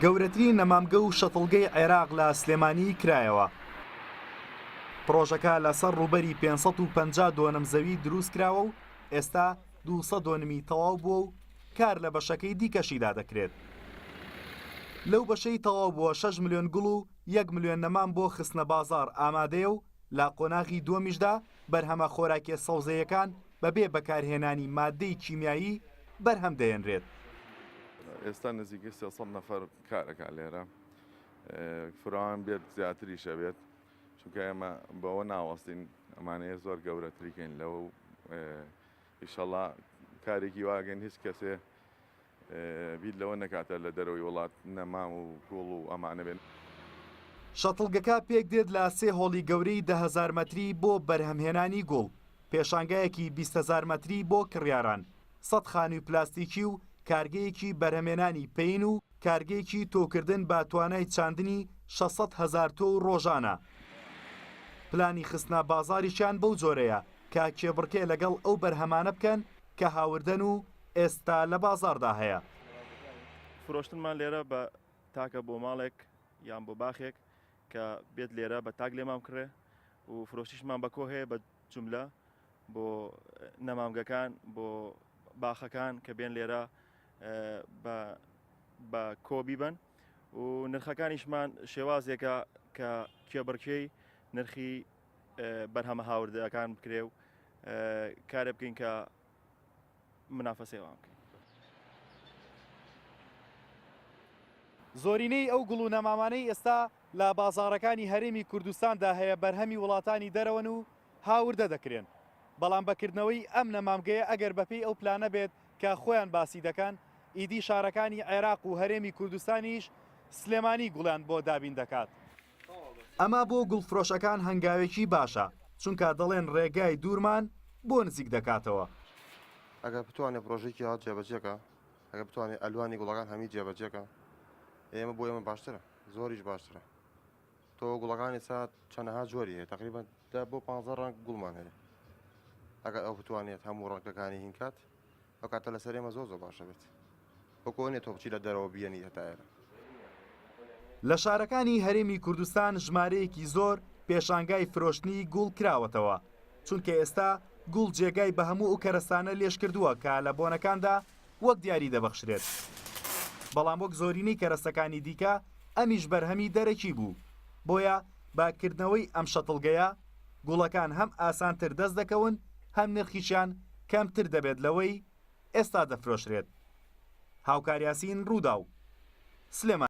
گەورەترین نەمامگە و شەتڵگەی عێراق لە سلێمانی کرایەوە. پڕۆژەکە لەسەر ڕووبەری 550 دۆنم زەوی دروستکراوە و ئێستا 200 دۆنمی تەواو بووە و کار لە بەشەکەی دیکەشیدا دەکرێت. لەو بەشەی تەواو بووە 6 ملیۆن گوڵ و 1 ملیۆن نەمام بۆ خستنە بازاڕ ئامادەیە و لە قۆناغی دووەمیشدا بەرهەمە خۆراکیە سەوزەیەکان بەبێ بەکارهێنانی ماددەی کیمیایی بەرهەم دەهێنرێت. ئێستا نزیکەی 300 نەفەر کارەکە لێرە فراوان بێت زیاتریش ئەبێت چونکە ئێمە بەوە ناوەستین ئەمانەیە زۆر گەورەتریکەین لەوە و ئیشەڵا کارێکی واگەن هیچ کەسێ بیر لەوە نەکاتە لە دەرەوەی وڵات نەمام و گوڵ و ئەمانە بێن. شەتڵگەکە پێکدێت لە سێ هۆڵی گەورەی 10,000 مەتری بۆ بەرهەمهێنانی گوڵ، پێشانگایەکی 20,000 مەتری بۆ کڕیاران، سەد خانووی پلاستیکی و کارگەیەکی بەرهەمێنانی پەین و کارگەیەکی تۆوکردن بە توانای چاندنی 600 هەزار تۆو ڕۆژانە. پلانی خستنە بازاڕیشیان بەو جۆرەیە کە کێبڕکێ لەگەڵ ئەو بەرهەمانە بکەن کە هاوردەن و ئێستا لە بازاڕدا هەیە. فرۆشتنمان لێرە بە تاکە بۆ ماڵێک یان بۆ باخێک کە بێت لێرە بە تاک لێمان بکڕێ و فرۆشتیشمان بە کۆ هەیە بە جوملە بۆ نەمامگەکان بۆ باخەکان کە بێن لێرە بە بە کۆ بیبەن و نرخەکانیشمان شێوازێکە کە کێبڕکێی نرخی بەرهەمە هاوردەکان بکرێ و کارێ بکەین کە منافەسەی ئەوان بکەین. زۆرینەی ئەو گوڵ و نەمامانەی ئێستا لە بازاڕەکانی هەرێمی کوردستاندا هەیە بەرهەمی وڵاتانی دەرەوەن و هاوردە دەکرێن، بەڵام بە کردنەوەی ئەم نەمامگەیە ئەگەر بەپێی ئەو پلانە بێت کە خۆیان باسی دەکەن، ئیدی شارەکانی عێراق و هەرێمی کوردستانیش سلێمانی گوڵیان بۆ دابین دەکات. ئەمە بۆ گوڵفرۆشەکان هەنگاوێکی باشە، چونکە دەڵێن رێگای دوورمان بۆ نزیک دەکاتەوە. ئەگەر بتوانێ پرۆژەیەکی وا جێبەجێ کا، ئەگەر بتوانێ ئەلوانی گوڵەکان هەمی جێبەجێ کا، ئێمە بۆ ئێمە باشترە، زۆریش باشترە. تۆ گوڵەکان ئێستا چەنەها جۆری هەیە، تەقریبەن دە بۆ پانزە ڕەنگ گوڵمان هەیە. ئەگەر ئەو بتوانێت هەموو ڕەنگەکانی هین کات، ئەو کاتە لەسەر ئێمە زۆر زۆر باشە بێت. وەکو ئەوە نیە تۆ بچی لە دەرەوە بیەنی هەتا ئێرە. لە شارەکانی هەرێمی کوردستان ژمارەیەکی زۆر پێشانگای فرۆشتنی گوڵ کراوەتەوە، چونکە ئێستا گوڵ جێگای بە هەموو ئەو کەرەستانە لێژکردووە کە لە بۆنەکاندا وەک دیاری دەبەخشرێت، بەڵام وەک زۆرینەی کەرەستەکانی دیکە ئەمیش بەرهەمی دەرەکی بوو، بۆیە بە کردنەوەی ئەم شەتڵگەیە گوڵەکان هەم ئاسانتر دەست دەکەون هەم نرخیشیان کەمتر دەبێت لەوەی ئێستا دەفرۆشرێت. هاوکار یاسین، رووداو، سلێمانی.